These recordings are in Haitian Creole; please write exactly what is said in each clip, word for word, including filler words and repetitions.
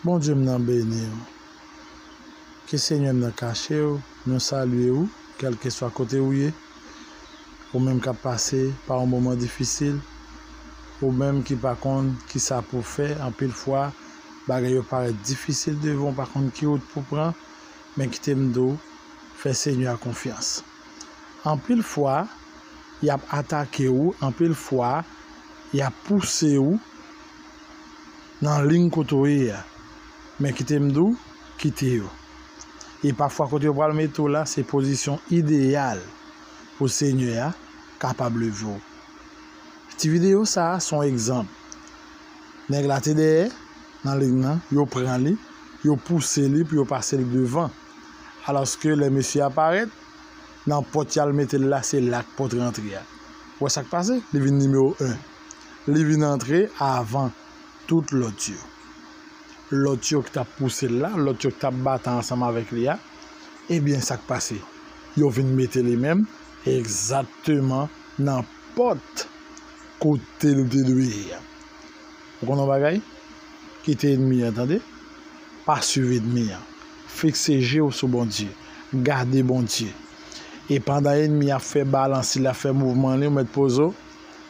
Bondye m nan beni w. Ke Senyè m nan kache w. Nou salye w, kèlkeswa kote ou ye. Ou menm k ap pase pa yon moman difisil, ou menm ki pa konn kisa pou w fè, anpil fwa, bagay yo parèt difisil devan w, pa konn ki wout pou w pran, men kite m di w, fè Senyè a konfyans. Anpil fwa, y ap atake w, anpil fwa, y ap pouse w nan liy kote w ye a. Men kite m di w, kite yo. E pafwa kote yo pral mete w la, se pozisyon ideyal pou Senyè a kapab leve w. Ti videyo sa a se yon egzanp. Nèg la te dèyè nan liy nan, yo pran li, yo pouse li pou yo pase l devan. Alòske lè mesye a parèt, nan pòt y al mete l la, se la k pòt rantre a. Ou wè sa k pase? Li vin nimewo en. Li vin antre avan tout lòt yo. Lòt yo ki t ap pouse l la, lòt yo ki t ap batay ansanm avèk li a, ebyen, sa k pase? Yo vin mete li menm egzakteman nan pòt kote l te dwe ye a. Ou konn yon bagay? Kite ènmi an, tande. Pa swiv ènmi an. Fikse je w sou Bondye. Gade Bondye. E pandan ènmi an ap fè balans li, l ap fè mouvman li, ou mèt poze w,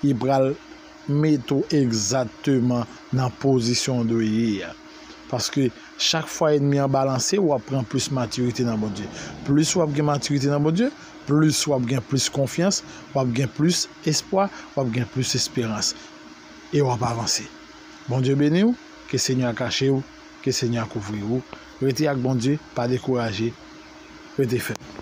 li pral mete w egzakteman nan pozisyon w dwe ye a. Paske chak fwa ènmi an balanse, w ap pran plis matirite nan Bondye. Plis w ap gen matirite nan Bondye, plis w ap gen plis konfyans, w ap gen plis espwa, w ap gen plis esperans. E w ap avanse. Bondye beni w, ke Senyè a kache w, ke Senyè a kouvri w. Rete ak Bondye, pa dekouraje, rete fèm.